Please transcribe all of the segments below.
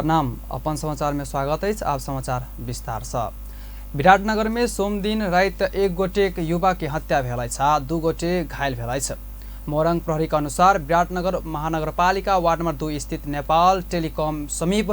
प्रणाम, अपन समाचार में स्वागत है। आप समाचार विस्तार से। विराटनगर में सोमदिन रात एक गोटे युवा के हत्या भेल अछि, दू गोटे घायल भेल अछि। मोरंग प्रहरी के अनुसार विराटनगर महानगरपालिका वार्ड नंबर 2 स्थित नेपाल टेलिकॉम समीप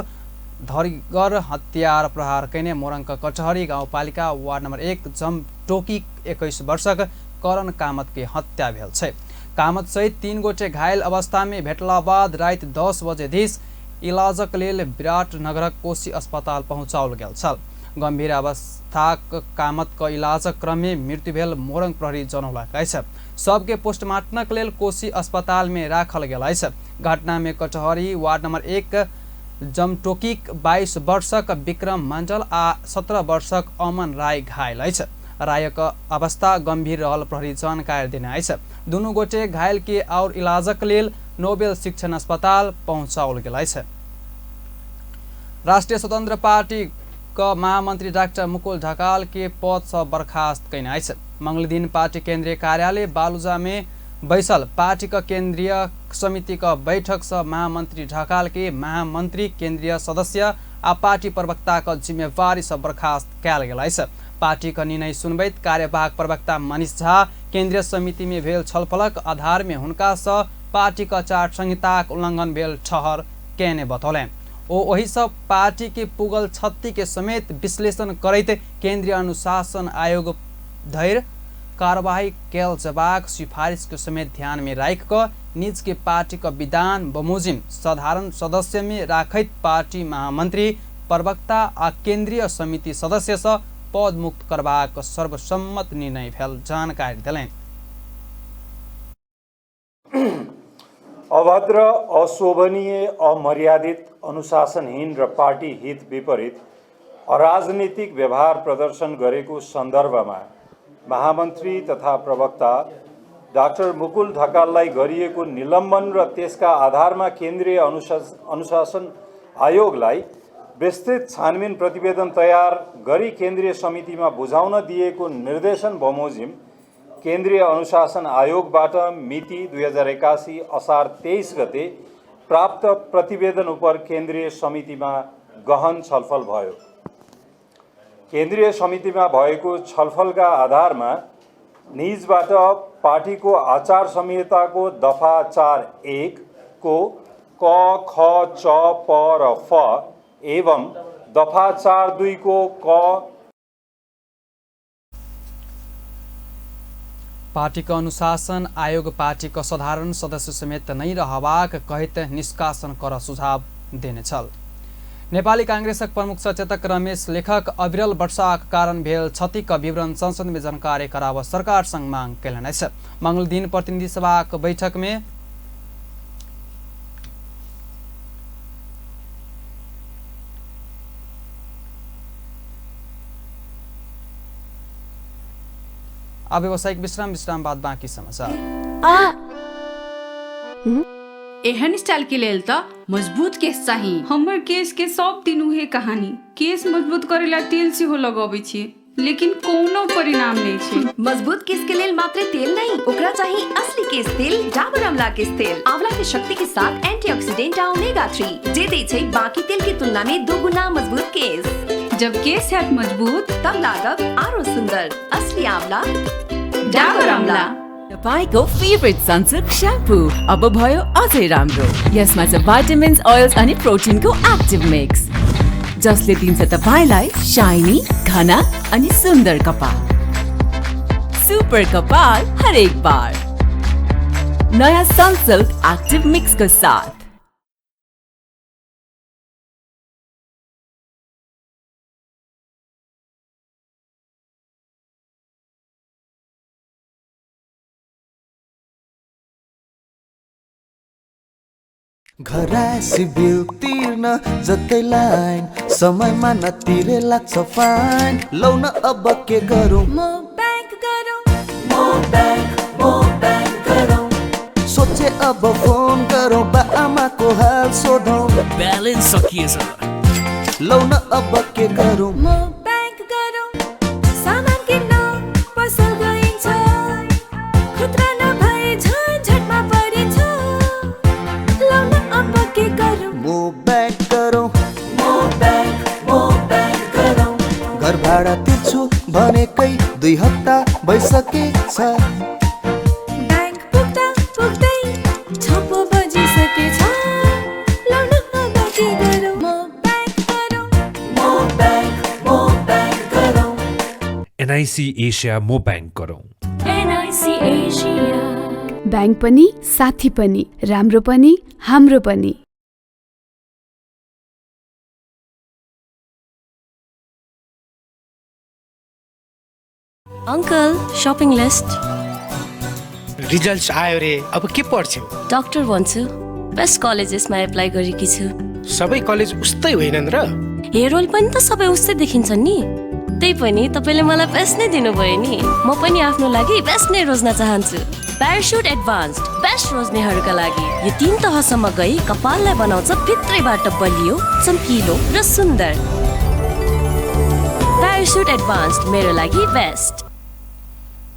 धरिगर हतियार प्रहार कयने मोरंग के कचहरी गाउँपालिका वार्ड नंबर 1 जमटोकी 21 वर्षक करण कामत के हत्या भेल छै। कामत सहित 3 गोटे घायल अवस्था में भेटला बाद रात 10 बजे this इलाजक लेल विराटनगरक कोशी अस्पताल पहुँचाओल गेल छल। गंभीर अवस्थाक कामत के इलाजक क्रम में मृत्यु भेल मोरंग प्रहरी जनौलक अछि। सबके पोस्टमार्टमक लेल कोशी अस्पताल में राखल गेल अछि। घटना में कचहरी वार्ड नंबर 1 जमटोकीक 22 वर्षक विक्रम मण्डल आ 17 वर्षक अमन राय घायल अछि। रायक अवस्था गंभीर रहल प्रहरी जानकारी देने अछि। दुनू गोटे घायल के और इलाजक लेल नोबेल शिक्षण अस्पताल पहुँचाओल गेल अछि। राष्ट्रिय स्वतंत्र पार्टी क महामंत्री डाक्टर मुकुल ढकाल के पद से बर्खास्त कयने अछि। मंगलदिन पार्टी केंद्रीय कार्यालय बालुजा में बैसल पार्टी क केंद्रीय समिति क बैठक से महामंत्री ढकाल के महामंत्री, केंद्रीय सदस्य आ पार्टी प्रवक्ता क जिम्मेवारी से बर्खास्त कयल गेल अछि। पार्टी क निर्णय सुनबैत कार्यवाहक प्रवक्ता मनीष झा केंद्रीय समिति में भेल छलफलक आधार में हुनका से पार्टी क आचार संहिताक उल्लंघन भेल ठहर केने बतौलनि। ओ ओहि सब पार्टी के पुगल क्षति के समेत विश्लेषण करैत केंद्रीय अनुशासन आयोग धरि कार्यवाही कयल जबाक सिफारिश के समेत ध्यान में राखि कऽ निज के पार्टी क विधान बमोजिम साधारण सदस्य में राखैत पार्टी महामंत्री, प्रवक्ता आ केंद्रीय समिति सदस्य से पद मुक्त करबाक सर्वसम्मत निर्णय भेल जानकारी देलनि। अभद्र, अशोभनीय, अमर्यादित, अनुशासनहीन र पार्टी हित विपरीत अराजनीतिक व्यवहार प्रदर्शन गरेको सन्दर्भमा महामन्त्री तथा प्रवक्ता डाक्टर मुकुल ढकाललाई गरिएको निलम्बन र त्यसका आधारमा केन्द्रीय अनुशासन आयोगलाई विस्तृत छानबिन प्रतिवेदन तयार गरी केन्द्रीय समितिमा बुझाउन दिएको निर्देशन बमोजिम केन्द्रीय अनुशासन आयोगबाट मिति 2081 असार 23 गते प्राप्त प्रतिवेदन उपर केन्द्रीय समितिमा गहन छलफल भयो। केन्द्रीय समितिमा भएको छलफलका आधारमा निजबाट पार्टीको आचार संहिताको दफा 4(1) को क, ख, च, प र फ एवं दफा 4(2) को क पार्टीको अनुशासन आयोग पार्टीको साधारण सदस्य समेत नै रहबाक कहैत निष्कासन कर सुझाव देने छल। नेपाली कांग्रेसक प्रमुख सचेतक रमेश लेखक अविरल वर्षाक कारण भेल क्षतिक विवरण संसद में जानकारी कराब सरकारसँग मांग कयलनि अछि। मंगलदिन प्रतिनिधि सभाक बैठक में अब व्यावसायिक विश्राम, विश्राम बाद बाकी समाचार। एहन स्टाइल के लेल त मजबूत केस चाही। हमर केस के सब दिन उहे कहानी। केस मजबूत करेला तेल सेहो लगबै छी, लेकिन कोनो परिणाम नहीं छै। मजबूत केस के लेल मात्र तेल नहीं, ओकरा चाहिए असली केस तेल, डाबर आंवला केस तेल। आंवला के शक्ति के साथ एंटीऑक्सीडेंट आ ओमेगा 3 जे दै छै बाकी तेल के तुलना में 2 गुना मजबूत केस। जब केस हैत मजबूत तब लागब आरो सुंदर। असली आंवला डाबर आंवला। तपाईको फेभरेट सनसिल्क श्याम्पू अब भयो अझै राम्रो। यसमा छ भाइटामिन्स, ओइल्स अनि प्रोटिनको एक्टिभ मिक्स, जसले दिन्छ तपाईलाई शाइनी, घना अनि सुन्दर कपाल। सुपर कपाल हरेक बार नयाँ सनसिल्क एक्टिभ मिक्सको साथ। घरायसी बिल तिर्न जतै लाइन, समयमा नतिरे लाग्छ फाइन। लौ न अब के गरौँ, म बैंक गरौँ, म बैंक गरौँ। सोचे अब फोन गरौँ, बा आमाको हाल सोधौँ, ब्यालेन्स सकिएछ। लौ न अब के गरौँ, म बैंक गरौँ। सामान किन्न पसल गइन्छ, खुद्रा नभए झन्झटमा परिन्छ। लौ न अब के गरौँ, म बैंक गरौँ, 2 हप्ता भइसकेछ। ब्याङ्क पुग्दा पुग्दै 6 बजिसकेछ। लौ न अब के गरौँ, म ब्याङ्क गरौँ, म ब्याङ्क, म ब्याङ्क गरौँ। एनआइसी एसिया म ब्याङ्क गरौँ। एनआइसी एसिया। ब्याङ्क पनि साथी पनि, राम्रो पनि हाम्रो पनि। Uncle, shopping list. रिजल्ट आयो रे, अब के पढ्छौ? डाक्टर भन्छु, बेस्ट कलेजेसमा एप्लाई गरेकी छु। सबै कलेज उस्तै होइनन् र? हेयर ओइल पनि त सबै उस्तै देखिन्छन् नि। त्यही पनि तपाईँले मलाई बेस्ट नै दिनुभयो नि। म पनि आफ्नो लागि बेस्ट नै रोज्न चाहन्छु। प्यारासुट एडभान्स्ड, बेस्ट रोज्नेहरूका लागि। यो 3 तहसम्म गई कपाललाई बनाउँछ भित्रैबाट बलियो, चम्किलो र सुन्दर। प्यारासुट एडभान्स्ड मेरो लागि बेस्ट।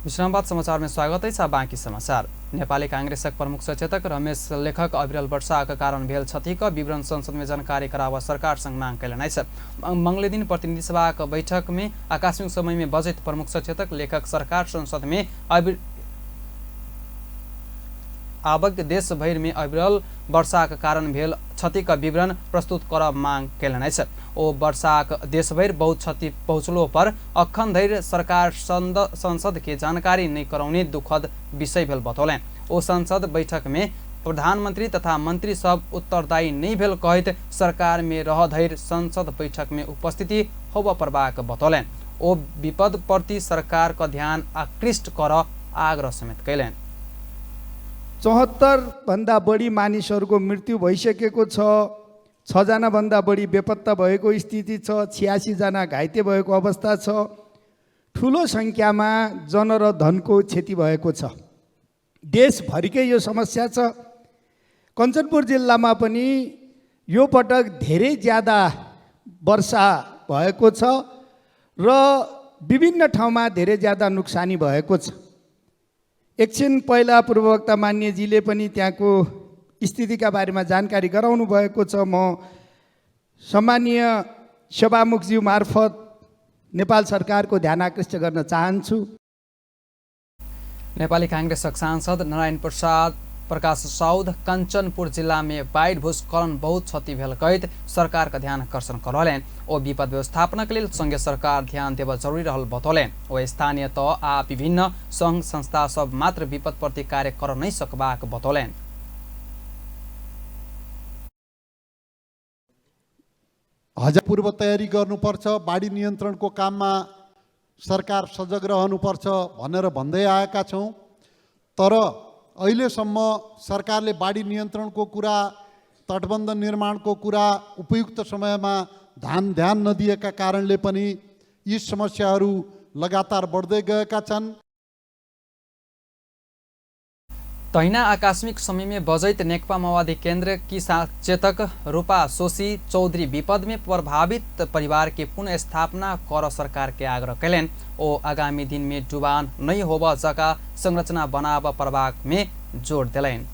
विश्रामबाद समाचार में स्वागत है। बाँकी समाचार। नेपाली कांग्रेसक प्रमुख सचेतक रमेश लेखक अविरल वर्षाक कारण भेल क्षतिक विवरण संसद में जानकारी कराव सरकार संग मांग कयलनि अछि। मंगल दिन प्रतिनिधि सभाक बैठक में आकस्मिक समय में बजैत प्रमुख सचेतक लेखक सरकार संसद में आबक देश भरि में अविरल वर्षाक कारण भेल क्षतिक विवरण प्रस्तुत कर मांग कयलनि अछि। ओ वर्षाक देशभरि बहुत क्षति पहुँचलो पर अखन धरि सरकार संसद के जानकारी नहि करौने दुखद विषय भेल बतौलनि। ओ संसद बैठक में प्रधानमंत्री तथा मंत्री सब उत्तरदायी नहि भेल कहैत सरकार में रह धरि संसद बैठक में उपस्थिति होबऽ पड़बाक बतौलनि। ओ विपद प्रति सरकार क ध्यान आकृष्ट कर आग्रह समेत कयलनि। 74 भन्दा बढी मानिसहरूको मृत्यु भइसकेको छ, 6 जना भन्दा बढी बेपत्ता भएको स्थिति छ, 86 जना घाइते भएको अवस्था छ, ठुलो सङ्ख्यामा जन र धनको क्षति भएको छ। देशभरिकै यो समस्या छ। कञ्चनपुर जिल्लामा पनि यो पटक धेरै ज्यादा वर्षा भएको छ र विभिन्न ठाउँमा धेरै ज्यादा नोक्सानी भएको छ। एकछिन पहिला पूर्ववक्ता मान्यजीले पनि त्यहाँको स्थितिका बारेमा जानकारी गराउनु भएको छ। म सम्मानीय सभामुखज्यू मार्फत नेपाल सरकारको ध्यान आकृष्ट गर्न चाहन्छु। नेपाली कांग्रेसक सांसद नारायण प्रसाद प्रकाश साउद कंचनपुर जिला में बाढ़ि भूस्खलन बहुत क्षति भेल कहैत सरकार का ध्यान आकर्षण करौलनि। ओ विपद व्यवस्थापन के लेल संघीय सरकार ध्यान देब जरूरी रहल बतौलनि। ओ स्थानीय तह आ विभिन्न संघ संस्था सब मात्र विपद प्रति कार्य कर नहि सकबाक बतौलनि। हजार पूर्व तयारी गर्नुपर्छ, बाढी नियन्त्रणको काममा सरकार सजग रहनुपर्छ भनेर भन्दै आएका छौँ। तर अहिलेसम्म सरकारले बाढी नियन्त्रणको कुरा, तटबन्ध निर्माणको कुरा उपयुक्त समयमा ध्यान नदिएका कारणले पनि यी समस्याहरू लगातार बढ्दै गएका छन्। तहिना आकस्मिक समय में बजैत नेकपा माओवादी केंद्र की सचेतक रूपा शोशी चौधरी विपद में प्रभावित परिवार के पुनर्स्थापना कर सरकार के आग्रह कयलनि। ओ आगामी दिन में डुबान नहीं होब जका संरचना बनाब पड़बाक में जोड़ देलनि।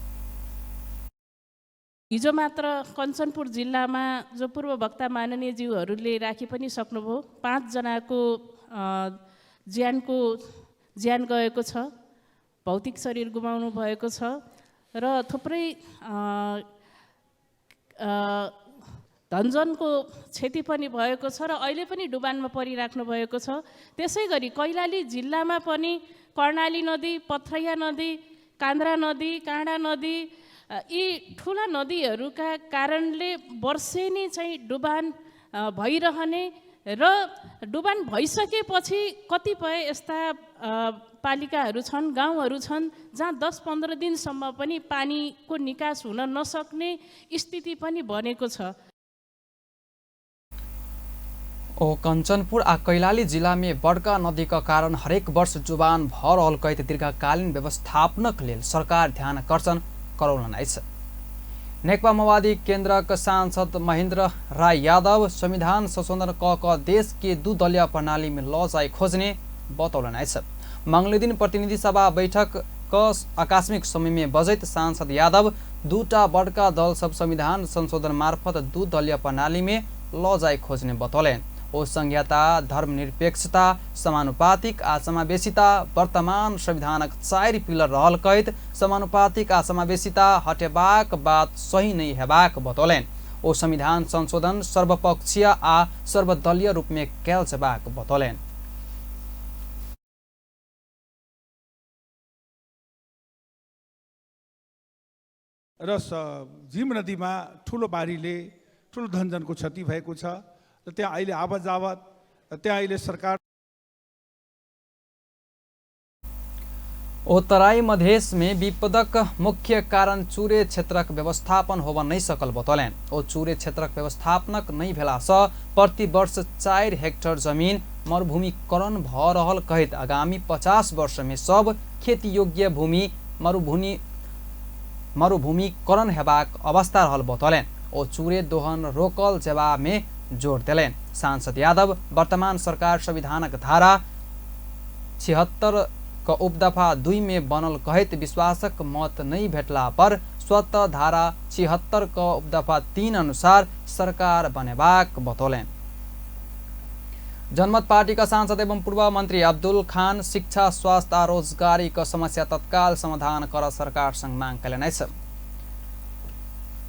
हिजो मात्र कञ्चनपुर जिल्लामा जो पूर्व वक्ता माननीयज्यूहरूले राखि पनि सक्नुभयो, 5 जनाको ज्यान गएको छ, भौतिक शरीर गुमाउनु भएको छ र थुप्रै धनजनको क्षति पनि भएको छ र अहिले पनि डुबानमा परिराख्नु भएको छ। त्यसै गरी कैलाली जिल्लामा पनि कर्णाली नदी, पथरैया नदी, कान्द्रा नदी, काँडा नदी, यी ठुला नदीहरूका कारणले वर्षेनी चाहिँ डुबान भइरहने र डुबान भइसकेपछि कतिपय यस्ता पालिकाहरू छन्, गाउँहरू छन् जहाँ 10-15 दिनसम्म पनि पानीको निकास हुन नसक्ने स्थिति पनि बनेको छ। ओ कंचनपुर आ कैलाली जिला में बड़का नदी का कारण हरेक वर्ष डुबान भ रहल कहैत दीर्घकालीन व्यवस्थापनक लेल सरकार ध्यान आकर्षण करौलनि अछि। नेकपा माओवादी केन्द्रक सांसद महेन्द्र राय यादव संविधान संशोधन क देश के दुदलीय प्रणाली में ल जाय खोज्ने बतौलनि अछि। मंगल दिन प्रतिनिधि सभा बैठक क आकस्मिक समय में बजैत सांसद यादव दूटा बड़का दल सब संविधान संशोधन मार्फत दुदलीय प्रणाली में ल जाय खोज्ने बतौलनि। ओ संघीयता, धर्मनिरपेक्षता, समानुपातिक आ समावेशिता वर्तमान संविधानक 4 पिलर रहल कहैत समानुपातिक आ समावेशिता हटेबाक बात सही नहि हेबाक बतौलनि। ओ संविधान संशोधन सर्वपक्षीय आ सर्वदलीय रूपमे कयल जेबाक बतौलनि। र जिम नदीमा ठुलो बाढीले ठुलो धनजनको क्षति भएको छ र त्यहाँ अहिले आवत जावत र त्यहाँ अहिले सरकार। ओ तराई मधेस में विपदक मुख्य कारण चूरे क्षेत्रक व्यवस्थापन होब नहीं सकल बतौलनि। ओ चूरे क्षेत्रक व्यवस्थापनक नहीं भेलासँ प्रति वर्ष 4 हेक्टर जमीन मरुभूमिकरण भ रहल कहैत आगामी 50 वर्ष में सब खेती योग्य भूमि मरुभूमिकरण हेबाक अवस्था रहल बतौलनि। ओ चूरे दोहन रोकल जेबा में जोड़ देलनि। सांसद यादव वर्तमान सरकार संविधानक धारा 76 क उपदफा 2 में बनल कहैत विश्वासक मत नहीं भेटला पर स्वतः धारा 76 क उपदफा 3 अनुसार सरकार बनेबाक बतौलनि। जनमत पार्टी का सांसद एवं पूर्व मंत्री अब्दुल खान शिक्षा, स्वास्थ्य आ रोजगारी क समस्या तत्काल समाधान कर सरकार संग मांग कयलनि अछि।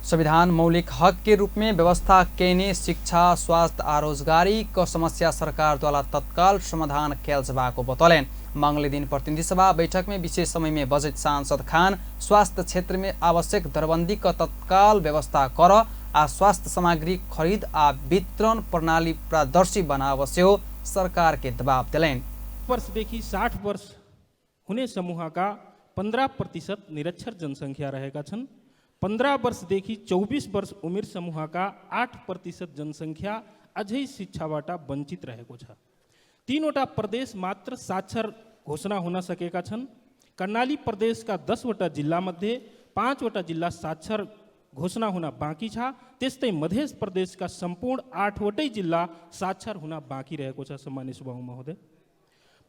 संविधान मौलिक हक के रूप में व्यवस्था केने शिक्षा, स्वास्थ्य आ रोजगारी क समस्या सरकार द्वारा तत्काल समाधान कयल जेबाक बतौलनि। मंगल दिन प्रतिनिधि सभा बैठक में विशेष समय में बजैत सांसद खान स्वास्थ्य क्षेत्र में आवश्यक दरबंदी क तत्काल व्यवस्था कर आ स्वास्थ्य सामग्री खरीद आ वितरण प्रणाली पारदर्शी बनाव सेहो सरकार के दबाव देलनि। वर्षदेखि 60 वर्ष हुने समूहका 15% निरक्षर जनसङ्ख्या रहेका छन्। 15 वर्षदेखि 24 वर्ष उमेर समूहका 8% जनसङ्ख्या अझै शिक्षाबाट वञ्चित रहेको छ। 3वटा प्रदेश मात्र साक्षर घोषणा हुन सकेका छन्। कर्णाली प्रदेशका 10वटा जिल्लामध्ये 5वटा जिल्ला साक्षर घोषणा हुन बाँकी छ। त्यस्तै मध्य प्रदेशका सम्पूर्ण 8वटै जिल्ला साक्षर हुन बाँकी रहेको छ। सम्मान्य सभामुख महोदय,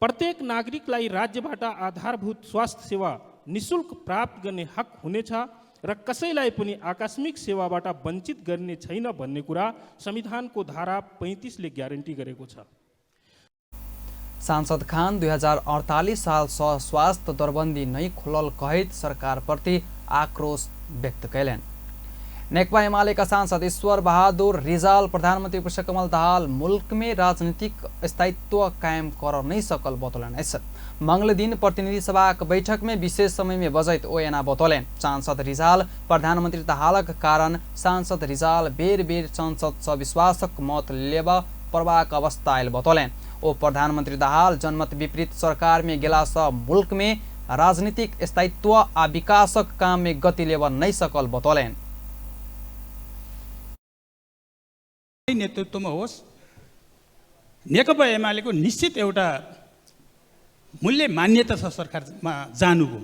प्रत्येक नागरिकलाई राज्यबाट आधारभूत स्वास्थ्य सेवा निशुल्क प्राप्त गर्ने हक हुनेछ र कसैलाई पनि आकस्मिक सेवाबाट वञ्चित गर्ने छैन भन्ने कुरा संविधानको धारा 35 ले ग्यारेन्टी गरेको छ। सांसद खान 2048 साल सँ स्वास्थ्य दरबन्दी नै खुलल कहैत सरकारप्रति आक्रोश व्यक्त कयलनि। नेकपा एमालेका सांसद ईश्वर बहादुर रिजाल प्रधानमन्त्री पुष्पकमल दाहाल मुल्क में राजनीतिक स्थायित्व कायम कर नहीं सकल बतौलनि अछि। मंगल दिन प्रतिनिधि सभाक बैठक में विशेष समय में बजैत ओ एना बतौलनि। सांसद रिजाल प्रधानमन्त्री दाहालक कारण सांसद रिजाल बेर बेर संसद सँ विश्वासक मत लेबऽ पड़बाक अवस्था आयल बतौलनि। ओ प्रधानमन्त्री दाहाल जनमत विपरीत सरकार में गेला सँ मुल्क में राजनीतिक स्थायित्व आ विकासक काम में गति लेबऽ नहीं सकल बतौलनि। नेतृत्वमा होस्, नेकपा एमालेको निश्चित एउटा मूल्य मान्यता छ सरकारमा जानुको।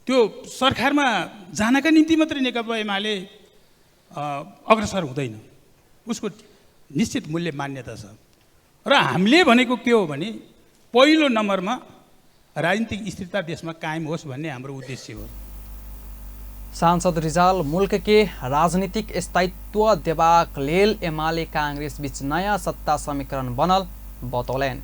त्यो सरकारमा जानका निम्ति मात्रै नेकपा एमाले अग्रसर हुँदैन, उसको निश्चित मूल्य मान्यता छ। र हामीले भनेको के हो भने पहिलो नम्बरमा राजनीतिक स्थिरता देशमा कायम होस् भन्ने हाम्रो उद्देश्य हो। सांसद रिजाल मुल्क के राजनीतिक स्थायित्व देबाक लेल एमाले कांग्रेस बीच नयाँ सत्ता समीकरण बनल बतौलनि।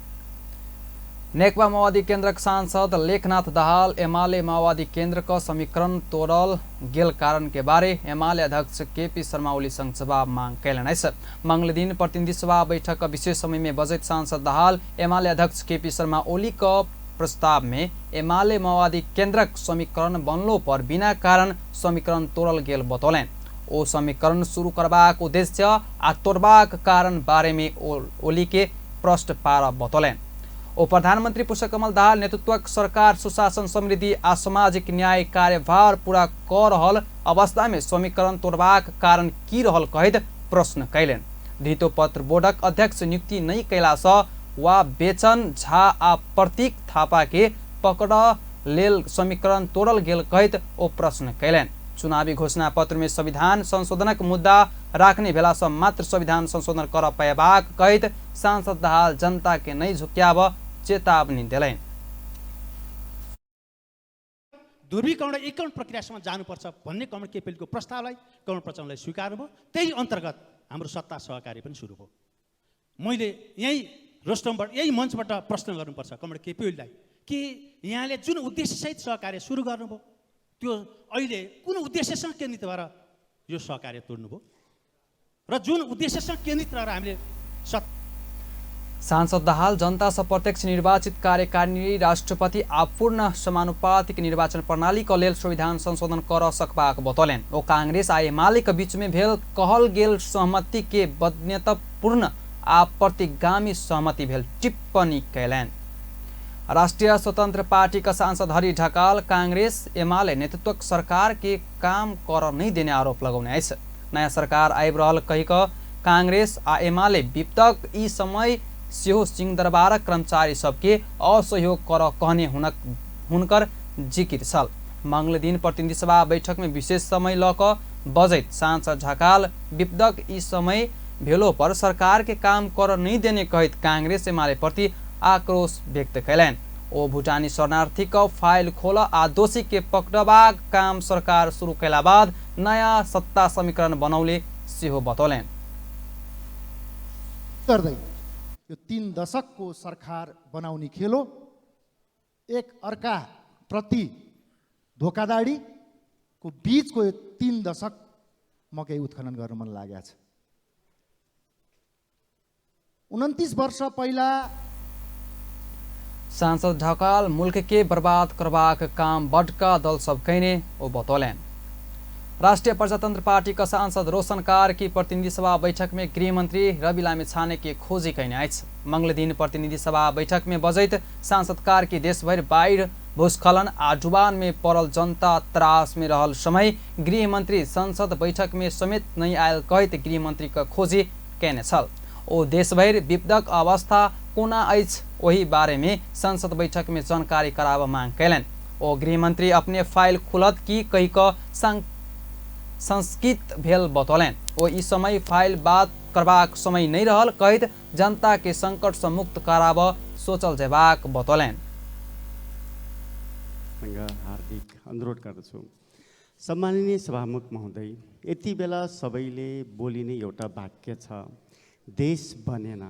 नेकपा माओवादी केन्द्रक सांसद लेखनाथ दाहाल एमाले माओवादी केन्द्र क समीकरण तोड़ल गेल कारण के बारे एमाले अध्यक्ष केपी शर्मा ओली संग जवाब मांग कयलनि अछि। मंगल दिन प्रतिनिधि सभा बैठक विशेष समय में बजैत सांसद दाहाल एमाले अध्यक्ष केपी शर्मा ओली क प्रस्ताव में एमाले माओवादी केन्द्रक समीकरण बनलो पर बिना कारण समीकरण तोड़ल गेल बतौलनि। ओ समीकरण शुरू करबाक उद्देश्य आ तोड़बाक कारण बारे में ओली के प्रश्न पार बतौलनि। ओ प्रधानमन्त्री पुष्पकमल दाहाल नेतृत्वक सरकार सुशासन, समृद्धि आ सामाजिक न्याय कार्यभार पूरा क रहल अवस्था में समीकरण तोड़बाक कारण की रहल कहैत प्रश्न कयलनि। धितोपत्र बोर्डक अध्यक्ष नियुक्ति नहि कयला सँ वा बेचन झा आ प्रतीक थापा के पकड़ लेल समीकरण तोड़ल गेल कहैत ओ प्रश्न कयलनि। चुनावी घोषणा पत्र में संविधान संशोधनक मुद्दा राखने भेला सँ मात्र संविधान संशोधन कर पयबाक कहैत सांसद दाहाल जनता के नहि झुक्याब चेतावनी देलनि। ध्रुवीकरण एकीकरण प्रक्रियासम्म जानुपर्छ भन्ने कमरेड केपीको प्रस्तावलाई कमरेड प्रचण्डले स्वीकार्नुभयो। त्यही अन्तर्गत हाम्रो सत्ता सहकार्य पनि सुरु भयो। मैले यहीँ रोस्टमबाट, यही मञ्चबाट प्रश्न गर्नुपर्छ कमरेड केपी ओलीलाई कि यहाँले जुन उद्देश्यसहित सहकार्य सुरु गर्नुभयो त्यो अहिले कुन उद्देश्यसँग केन्द्रित भएर यो सहकार्य तोड्नुभयो र जुन उद्देश्यसँग केन्द्रित रहेर हामीले सांसद दाहाल जनता से प्रत्यक्ष निर्वाचित कार्यकारिणी राष्ट्रपति आपूर्ण समानुपातिक निर्वाचन प्रणाली के लेल संविधान संशोधन कर सकबाक बतौलनि। ओ कांग्रेस आ एमाले के बीच में भेल कहल गेल सहमति के बदनीयतापूर्ण आ प्रतिगामी सहमति भेल टिप्पणी कयलनि। राष्ट्रिय स्वतंत्र पार्टी का सांसद हरि ढकाल कांग्रेस एमाले नेतृत्व सरकार के काम कर नहीं देने आरोप लगौने अछि। नयाँ सरकार आबि रहल कहि कऽ कांग्रेस आ एमाले विपदक ई समय सेहो सिंहदरबारक कर्मचारी सबके असहयोग कर कहने हुनकर जिकिर छल। मंगल दिन प्रतिनिधि सभा बैठक में विशेष समय लऽ कऽ बजैत सांसद ढकाल विपदक ई समय भेलो पर सरकार के काम कर नहीं देने कहैत कांग्रेस एमाले प्रति आक्रोश व्यक्त कयलनि। ओ भूटानी शरणार्थी क फाइल खोल आ दोषी के पकड़बाक काम सरकार शुरू कयला बाद नयाँ सत्ता समीकरण बनौले सेहो बतौलनि। गर्दै यो 3 दशकको सरकार बनाउने खेलो एक अर्का प्रति धोकादाडीको बीचको यो 3 दशक म केही उत्खनन गर्न मन लागेको छ। 29 वर्ष पहिला सांसद ढकाल मुल्क के बर्बाद करबाक काम बड़का दल सब कयने ओ बतौलनि। राष्ट्रिय प्रजातंत्र पार्टी का सांसद रोशन कार्की प्रतिनिधि सभा बैठक में गृहमंत्री रवि लामिछाने के खोजी कयने अछि। मंगल दिन प्रतिनिधि सभा बैठक में बजैत सांसद कार्की देशभरि बाढ़ि, भूस्खलन आ डुबान में पड़ल जनता त्रास में रहल समय गृहमंत्री संसद बैठक में समेत नहीं आयल कहैत गृहमंत्री के खोजी कयने छल। ओ देशभरि विपदक अवस्था कोना अछि ओहि बारे में संसद बैठक में जानकारी कराबऽ मांग कयलनि। ओ गृहमंत्री अपने फाइल खुलत की कहि कऽ संस्कृत भेल बतौलनि। ओ ई समय फाइल बात करबाक समय नहीं रहल कहैत जनता के संकट से मुक्त कराबऽ सोचल जेबाक बतौलनि। हार्दिक अनुरोध गर्दछु। सम्माननीय सभामुख महोदय, यति बेला सबैले बोलिने एउटा वाक्य छ, देश बनेन,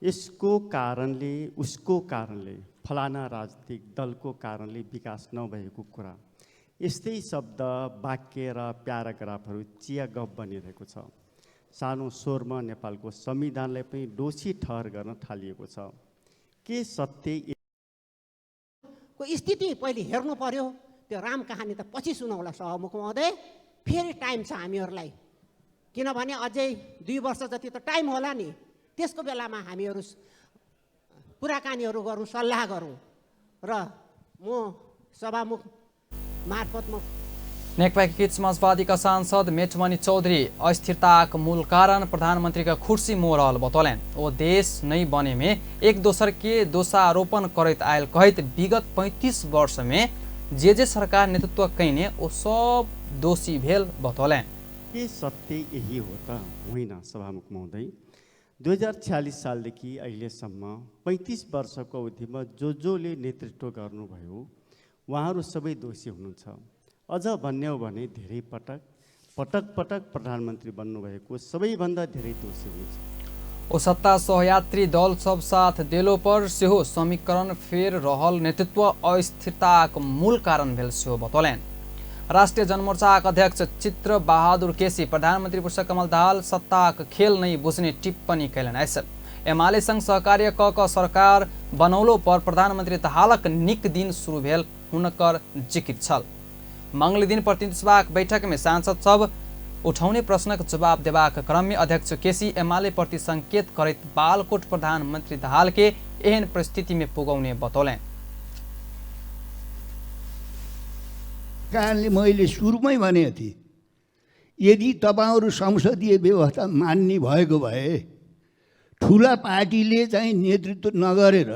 यसको कारणले उसको कारणले फलाना राजनीतिक दलको कारणले विकास नभएको कुरा, यस्तै शब्द वाक्य र प्याराग्राफहरू चिया गफ बनिरहेको छ। सानो स्वरमा नेपालको संविधानलाई पनि दोषी ठहर गर्न थालिएको छ। के सत्य को स्थिति पहिले हेर्नु पर्यो, त्यो राम कहानी त पछि सुनाउला सभामुख महोदय, फेरि टाइम छ हामीहरूलाई, किनभने अझै 2 वर्ष जति त टाइम होला नि, त्यसको बेलामा हामीहरू कुराकानीहरू गरौँ, सल्लाह गरौँ। र म सभामुख मार्फत म नेकपा एकीकृत समाजवादीका सांसद मेटमणि चौधरी अस्थिरताक मूल कारण प्रधानमंत्री का कुर्सी मोह रहल बतौलनि। ओ देश नहीं बने में एक दोसर के दोषारोपण करैत आयल कहैत विगत 35 वर्ष में जे जे सरकार नेतृत्व कयने ओ सब दोषी भेल बतौलनि। के सत्य यही हो त? होइन सभामुख महोदय, 2046 सालदेखि अहिलेसम्म 35 वर्षको अवधिमा जो जोले नेतृत्व गर्नुभयो उहाँहरू सबै दोषी हुनुहुन्छ। अझ भन्ने हो भने धेरै पटक पटक पटक प्रधानमन्त्री बन्नुभएको सबैभन्दा धेरै दोषी हुनुहुन्छ। ओ सत्ता सहयात्री दल सब साथ देलो पर सेहो समीकरण फेर रहल नेतृत्व अस्थिरताक मूल कारण भेल सेहो बतौलनि। राष्ट्रिय जनमोर्चाक अध्यक्ष चित्र बहादुर केसी प्रधानमन्त्री पुष्पकमल दाहाल सत्ताक खेल नहीं बुझ्ने टिप्पणी कयलनि अछि। एमाले संग सहकार्य क क सरकार बनौलो पर प्रधानमन्त्री दाहालक निक दिन शुरू भेल हुनकर जिकिर छल। मंगल दिन प्रतिनिधि सभाक बैठक में सांसद सब उठौने प्रश्नक जवाब देबाक क्रम में अध्यक्ष केसी एमाले प्रति संकेत करैत बालकोट प्रधानमन्त्री दाहाल के एहन परिस्थिति में पुगाउने बतौलनि। कारणले मैले सुरुमै भनेको थिएँ, यदि तपाईँहरू संसदीय व्यवस्था मान्ने भएको भए ठुला पार्टीले चाहिँ नेतृत्व नगरेर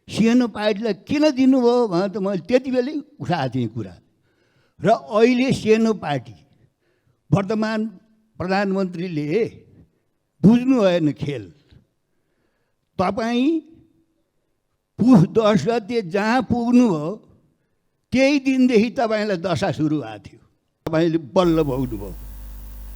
सानो पार्टीलाई किन दिनुभयो भनेर त मैले त्यति बेलै उठाएको थिएँ कुरा। र अहिले सानो पार्टी वर्तमान प्रधानमन्त्रीले बुझ्नु भएन खेल। तपाईँ पुस 10 गते जहाँ पुग्नुभयो त्यही दिनदेखि तपाईँलाई दशा सुरु भएको थियो, तपाईँले बल्ल भोग्नुभयो।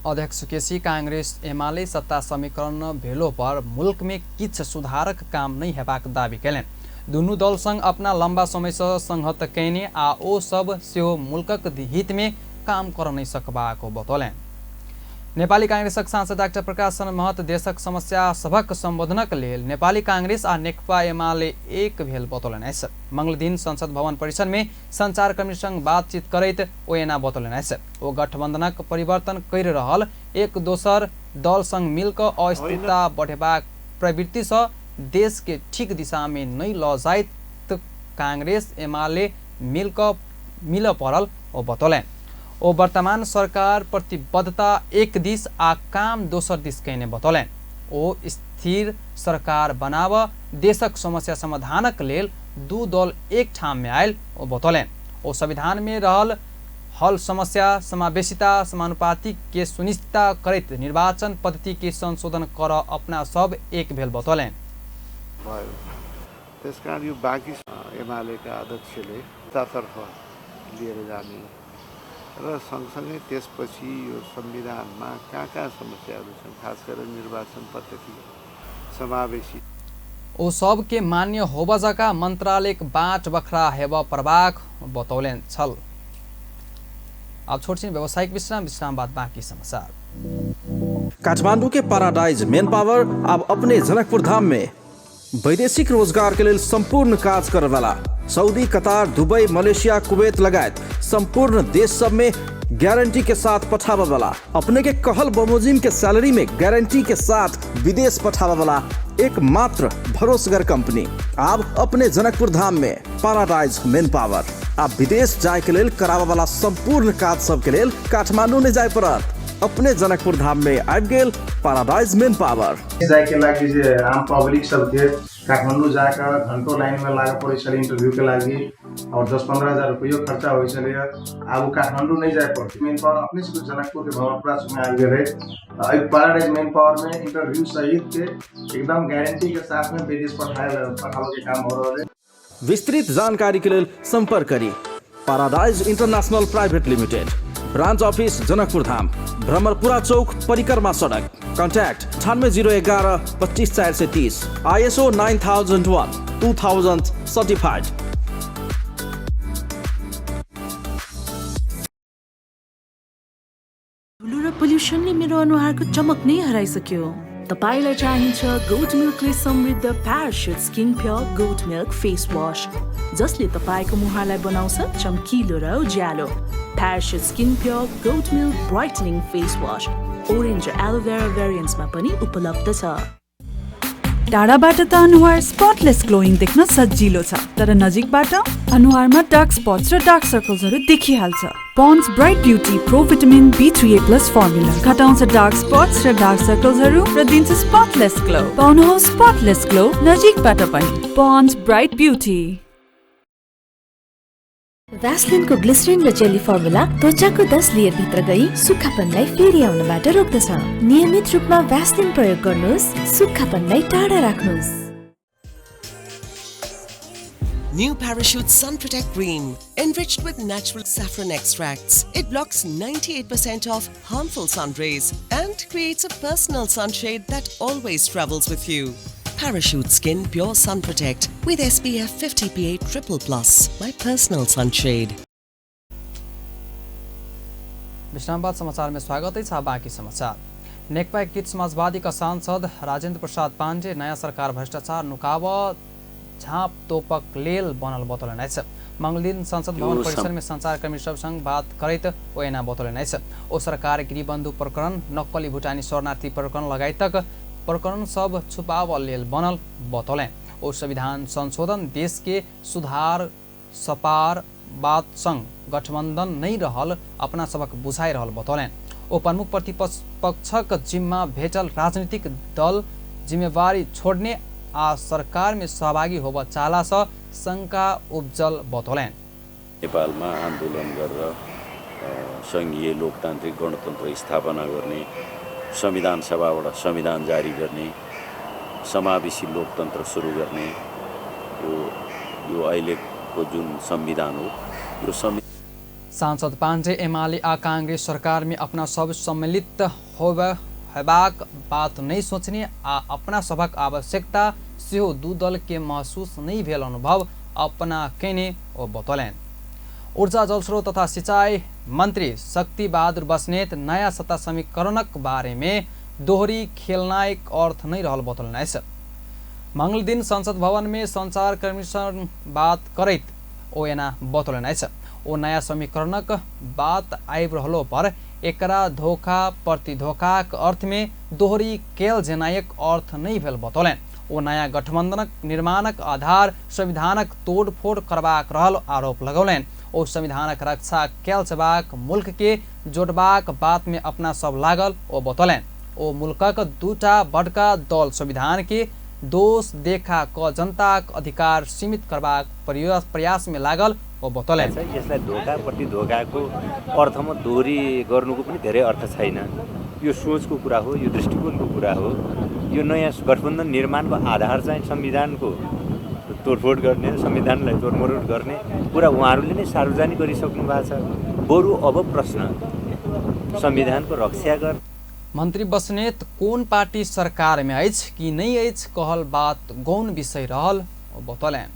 अध्यक्ष केसी कांग्रेस एमाले सत्ता समीकरण भेलो पर मुल्क में किछ सुधारक काम नहीं हेबाक दावी केलनि। दुनू दल संग अपना लंबा समय से संगत कयने आ ओ सब सेहो मुल्कक हित में काम कर नहीं सकबाक बतौलनि। नेपाली कांग्रेसक सांसद डाक्टर प्रकाश चन्द्र महत देशक समस्या सभक संबोधनक लेल नेपाली कांग्रेस आ नेकपा एमाले एक भेल बतौलनि अछि। मंगलदिन संसद भवन परिसर में संचारकर्मी संग बातचीत करैत ओ एना बतौलनि अछि। ओ गठबंधनक परिवर्तन करि रहल एक दोसर दल संग मिलकर अस्थिरता बढ़ेबाक प्रवृत्ति से देश के ठीक दिशा में नहीं ल जाइत कांग्रेस एमाले मिल पड़ल ओ बतौलनि। ओ वर्तमान सरकार प्रतिबद्धता एक दिस आ काम दोसर दिस कयने बतौलनि। ओ स्थिर सरकार बनाव देशक समस्या समाधानक लेल दू दल एक ठाम में आयल ओ बतौलनि। ओ संविधान में रहल हल समस्या समावेशिता समानुपातिक के सुनिश्चितता करैत निर्वाचन पद्धति के संशोधन कर अपना सब एक भेल बतौलनि। त्यसकारण यो बाँकी एमालेका अध्यक्षले उतातर्फ लिएर जाने र सँगसँगै त्यसपछि यो संविधानमा कहाँ कहाँ समस्याहरू छन्, खास गरेर निर्वाचन पद्धति समावेशी ओ सब के मान्य होब जका मन्त्रालयक बाट बखरा हेब परबाक बतौलनि छल। अब छोटछिन व्यावसायिक विश्राम, विश्राम बाद बाँकी समाचार। काठमाडौँ के पैराडाइज मेन पावर अब अपने जनकपुर धाम में वैदेशिक रोजगार के लिए संपूर्ण काज करवाला Saudi, Qatar, Dubai, Malaysia, Kuwait लगायत संपूर्ण देश सब में गारंटी के साथ पठावा वाला अपने के कहल बमोजिम के सैलरी में गारंटी के साथ विदेश पठावा वाला एकमात्र भरोसगर कंपनी अब अपने जनकपुर धाम में पैराडाइज मेन पावर। आप विदेश जाए के लेल करावा वाला संपूर्ण काज सब के लेल काठमांडू नहीं जाए पड़त, अपने जनकपुर धाम में आबि गेल पैराडाइज मेन पावर। जाए के लागि जे आम पब्लिक सबके काठमाडौँ जाकर घंटों लाइन में लागे पड़े छलै इंटरव्यू के लागि और 10-15 हजार रुपयो खर्चा हो छलै। आब काठमाडौँ नहीं जाए पड़ते, मेन पावर अपने से जनकपुर के भवनपुरा में आबि गेल रहे। पैराडाइज मेन पावर में इंटरव्यू सहित के एकदम गारंटी के साथ में विदेश पठावे के काम हो रहा है। विस्तृत जानकारी के लेल संपर्क करी paradise international private limited, branch office Janakpur Dham, Bhramarpura Chowk, Parikrama Sadak. Contact 9801 254 430, ISO 9001 2000 certified. धुलो र पोल्युसनले मेरो अनुहारको चमक नै हराइसक्यो। तपाईलाई चाहिन्छ गोट मिल्कले समृद्ध Parachute skin pure goat milk face wash, जसले तपाईको मुहारलाई बनाउँछ चम्किलो र उज्यालो। Parachute skin pure goat milk brightening face wash orange र एलोभेरा भेरिएन्ट्समा पनि उपलब्ध छ। टाढाबाट त अनुहार स्पटलेस ग्लोइङ देख्न सजिलो छ, तर नजिकबाट अनुहारमा डार्क स्पट्स र डार्क सर्कल्सहरू देखिहाल्छ। Pond's bright beauty pro vitamin B3A plus formula घटाउँछ डार्क स्पट्स र डार्क सर्कल्सहरू र दिन्छ स्पटलेस ग्लो। पाउनुहोस् स्पटलेस ग्लो नजिकबाट पनि। Pond's bright beauty. भ्यासलिनको ग्लिसरिन र जेली फर्मुला त्वचाको 10 लेयर भित्र गई सुक्खापनलाई फेरि आउनबाट रोक्दछ। नियमित रूपमा भ्यासलिन प्रयोग गर्नुहोस्, सुक्खापनलाई टाढा राख्नुहोस्। New Parachute Sun Protect Cream, enriched with natural saffron extracts. It blocks 98% of harmful sun rays and creates a personal sunshade that always travels with you. Parachute Skin Pure Sun Protect with SPF 50 PA +++, my personal sunshade. विश्रामबाद समाचार में स्वागत है। बाकी समाचार। नेकपा एकीकृत समाजवादी का सांसद राजेंद्र प्रसाद पांडे नयाँ सरकार भ्रष्टाचार नुकाव झाँप तोपक लेल बनल बतौलनि अछि। मंगलदिन संसद भवन परिसर में संचारकर्मी सब संग बात करैत ओ एना बतौलनि अछि। ओ सरकार गिरिबन्धु प्रकरण, नक्कली भुटानी शरणार्थी प्रकरण लगायतक प्रकरण सब छुपाव लेल बनल बतौलनि। ओ संविधान संशोधन देश के सुधार सपार बात संग गठबंधन नहीं रहल अपना सबक बुझाइ रहल बतौलनि। ओ प्रमुख प्रतिपक्षक जिम्मा भेटल राजनीतिक दल जिम्मेवारी छोड़ने आ सरकार में सहभागी होब चाहला से शंका उपजल बतौलनि। नेपालमा आन्दोलन गरेर संघीय लोकतान्त्रिक गणतन्त्र स्थापना गर्ने, संविधान सभाबाट संविधान जारी गर्ने, समावेशी लोकतन्त्र सुरु गर्ने, यो यो अहिलेको जुन संविधान हो यो सांसद पाण्डे एमाले आ कांग्रेस सरकार में अपना सब सम्मिलित होबाक बात नहीं सोचने आ अपना सभक आवश्यकता सेहो दू दल के महसूस नहीं भेल अनुभव अपना केने ओ बतौलनि। ऊर्जा जलस्रोत तथा सिंचाई मंत्री शक्ति बहादुर बस्नेत नया सत्ता समीकरणक बारे में दोहरी खेलनाइक अर्थ नहीं रहल बतौलनि अछि। मंगल दिन संसद भवन में संचारकर्मीसँग बात करैत ओ एना बतौलनि अछि। ओ नया समीकरणक बात आबि रहलो पर एकरा धोखा प्रतिधोखाक अर्थ में दोहरी कैल जेनाइक अर्थ नहीं भेल बतौलनि। ओ नया गठबंधनक निर्माणक आधार संविधानक तोड़फोड़ करबाक रहल आरोप लगौलनि। ओ संविधानक रक्षा कैल जेबाक मुल्क के जोड़बाक बात में अपना सब लागल ओ बतौलनि। ओ मुल्कक दूटा बड़का दल संविधान के दोष देखा क जनताक अधिकार सीमित करबाक प्रयास में लागल ओ बतौलनि। यसलाई धोका प्रतिधोकाको अर्थमा दोहोरी गर्नुको पनि धेरै अर्थ छैन। यो सोचको कुरा हो, यो दृष्टिकोणको कुरा हो। यो नयाँ गठबन्धन निर्माणको आधार चाहिँ संविधानको तोडफोड गर्ने, संविधानलाई तोडमरोड गर्ने कुरा उहाँहरूले नै सार्वजनिक गरिसक्नु भएको छ। बरु अब प्रश्न संविधानको रक्षा गर्ने। मंत्री बस्नेत कोन पार्टी सरकार में अछि कि नहीं अछि कहल बात गौण विषय रहल बतौलनि।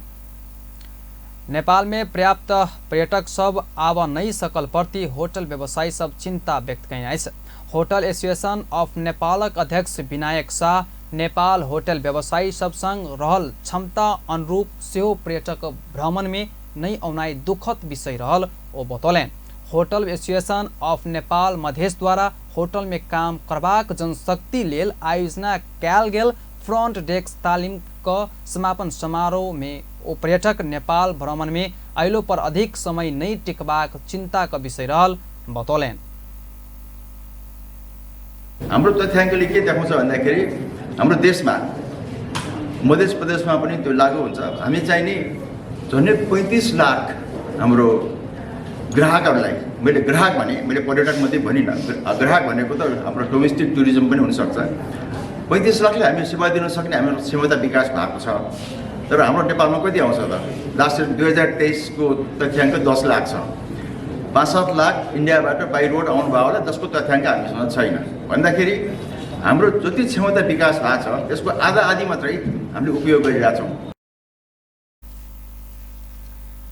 नेपाल में पर्याप्त पर्यटक सब आब नहीं सकल प्रति होटल व्यवसायी सब चिंता व्यक्त कयने अछि। होटल एसोसिएशन ऑफ नेपालक अध्यक्ष विनायक शाह नेपाल होटल व्यवसायी सब संग रहल क्षमता अनुरूप सेहो पर्यटक भ्रमण में नहीं औनाइ दुखद विषय रहल ओ बतौलनि। Hotel association of Nepal Madhesh द्वारा होटल में काम करबाक जनशक्ति लेल आयोजना कयल गेल फ्रंट डेस्क तालीम क समापन समारोह में ओ पर्यटक नेपाल भ्रमण में अयलो पर अधिक समय नहीं टिकबाक चिंता क विषय रहल बतौलनि। हाम्रो तथ्याङ्कले के देखाउँछ भन्दाखेरि हाम्रो देशमा मध्य प्रदेशमा पनि त्यो लागू हुन्छ। हामी चाहिँ नि झन्डै 35 लाख हाम्रो ग्राहकहरूलाई, मैले ग्राहक भने मैले पर्यटक मात्रै भनिनँ, ग्राहक भनेको त हाम्रो डोमेस्टिक टुरिज्म पनि हुनसक्छ। 35 लाखले हामी सेवा दिन सक्ने हाम्रो क्षमता विकास भएको छ। तर हाम्रो नेपालमा कति आउँछ त? लास्ट इयर 2023 को तथ्याङ्क 10 लाख छ। 5-7 लाख इन्डियाबाट बाई रोड आउनुभयो होला, जसको तथ्याङ्क हामीसँग छैन। भन्दाखेरि हाम्रो जति क्षमता विकास भएको छ त्यसको आधा आधी मात्रै हामीले उपयोग गरिरहेछौँ।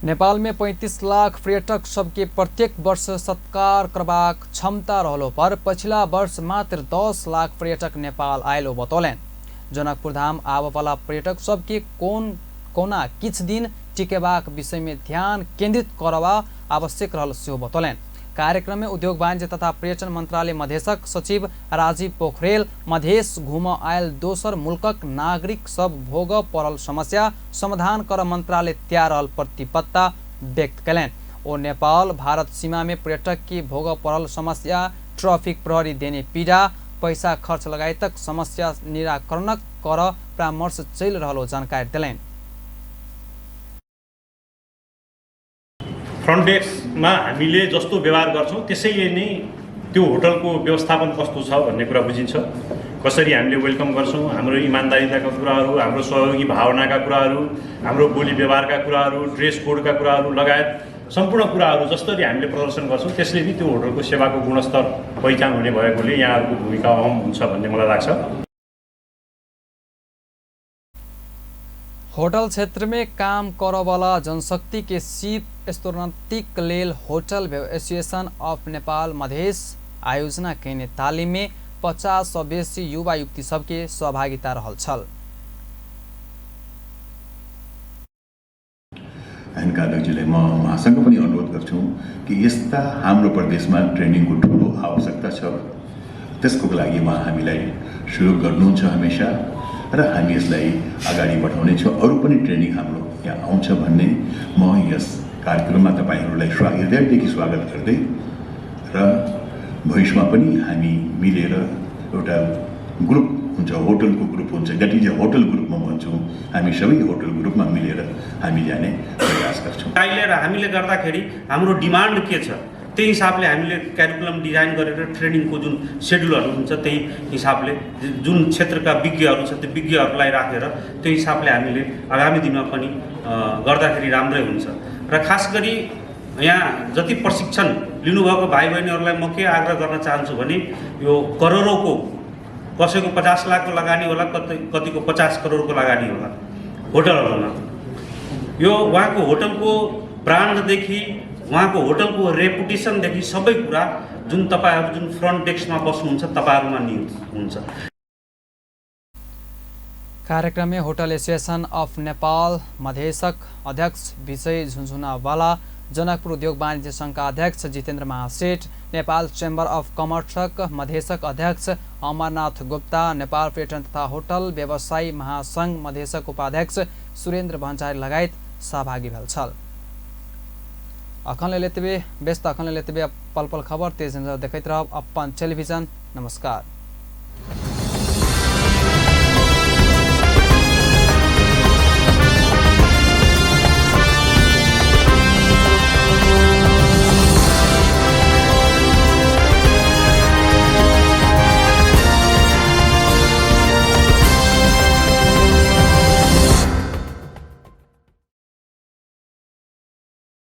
नेपाल में 35 लाख पर्यटक सबके प्रत्येक वर्ष सत्कार करबाक क्षमता रहलो पर पछिला वर्ष मात्र 10 लाख पर्यटक नेपाल आयल बतौलनि। जनकपुर धाम आबवाला पर्यटक सबके कोन कोना किछ दिन टिकेबाक विषय में ध्यान केंद्रित करबा आवश्यक रहल सेहो बतौलनि। कार्यक्रम में उद्योग वाणिज्य तथा पर्यटन मंत्रालय मधेशक सचिव राजीव पोखरेल मधेश घूम आयल दोसर मुल्कक नागरिक सब भोग पड़ल समस्या समाधान कर मंत्रालय तैयार रहल प्रतिबद्धता व्यक्त कयलनि। ओ नेपाल भारत सीमा में पर्यटक के भोग पड़ल समस्या, ट्रैफिक प्रहरी देने पीड़ा, पैसा खर्च लगायतक समस्या निराकरण कर परामर्श चलि रहल जानकारी देलनि। फ्रन्ट डेस्कमा हामीले जस्तो व्यवहार गर्छौँ त्यसैले नै त्यो होटलको व्यवस्थापन कस्तो छ भन्ने कुरा बुझिन्छ। कसरी हामीले welcome गर्छौँ, हाम्रो इमान्दारिताका कुराहरू, हाम्रो सहयोगी भावनाका कुराहरू, हाम्रो बोली व्यवहारका कुराहरू, ड्रेस कोडका कुराहरू लगायत सम्पूर्ण कुराहरू जसरी हामीले प्रदर्शन गर्छौँ त्यसले नै त्यो होटलको सेवाको गुणस्तर पहिचान हुने भएकोले यहाँहरूको भूमिका अहम हुन्छ भन्ने मलाई लाग्छ। होटल क्षेत्र में काम करवाला जनशक्ति के सीप स्तरोन्नतिक लेल hotel association of Nepal Madhesh आयोजना कयने तालिम में 50 सँ बेसी युवा युवती सबके सहभागिता रहल छल। ऐनका अध्यक्षजीलाई म उहाँसँग पनि अनुरोध गर्छु कि यस्ता हाम्रो प्रदेशमा ट्रेनिङको ठुलो आवश्यकता छ, त्यसको लागि उहाँ हामीलाई सहयोग गर्नुहुन्छ हमेसा र हामी यसलाई अगाडि बढाउनेछौँ। अरू पनि ट्रेनिङ हाम्रो यहाँ आउँछ भन्ने म यस कार्यक्रममा तपाईँहरूलाई हृदयदेखि स्वागत गर्दै र भविष्यमा पनि हामी मिलेर एउटा ग्रुप हुन्छ, होटलको ग्रुप हुन्छ, that is a hotel group म भन्छु, हामी सबै होटल ग्रुपमा मिलेर हामी जाने प्रयास गर्छौँ। अहिले र हामीले गर्दाखेरि हाम्रो डिमान्ड के छ त्यही हिसाबले हामीले क्यारिकुलम डिजाइन गरेर ट्रेनिङको जुन सेड्युलहरू हुन्छ त्यही हिसाबले जुन क्षेत्रका विज्ञहरू छ त्यो विज्ञहरूलाई राखेर त्यो हिसाबले हामीले आगामी दिनमा पनि गर्दाखेरि राम्रै हुन्छ। र खास गरी यहाँ जति प्रशिक्षण लिनुभएको भाइ बहिनीहरूलाई म के आग्रह गर्न चाहन्छु भने यो करोडौँको, कसैको 50 लाखको लगानी होला, कतिको 50 करोडको लगानी होला होटलहरूमा। यो उहाँको होटलको ब्रान्डदेखि उहाँको होटलको रेपुटेसनदेखि सबै कुरा जुन तपाईँहरू जुन फ्रन्ट डेस्कमा बस्नुहुन्छ तपाईँहरूमा नियुक्त हुन्छ। कार्यक्रम में होटल एसोसिएशन अफ नेपाल मधेशक अध्यक्ष विजय झुनझुनावाला, जनकपुर उद्योग वाणिज्य संघका अध्यक्ष जितेन्द्र महासेठ, नेपाल चेम्बर अफ कमर्सक मधेशक अध्यक्ष अमरनाथ गुप्ता, नेपाल पर्यटन तथा होटल व्यवसायी महासंघ मधेशक उपाध्यक्ष सुरेन्द्र भण्डारी लगायत सहभागी भेल छल। अखन लेल एतबे, व्यस्त अखन लेल एतबे। पल पल खबर तेज नजर देखैत रहब अपन टेलिभिजन। नमस्कार।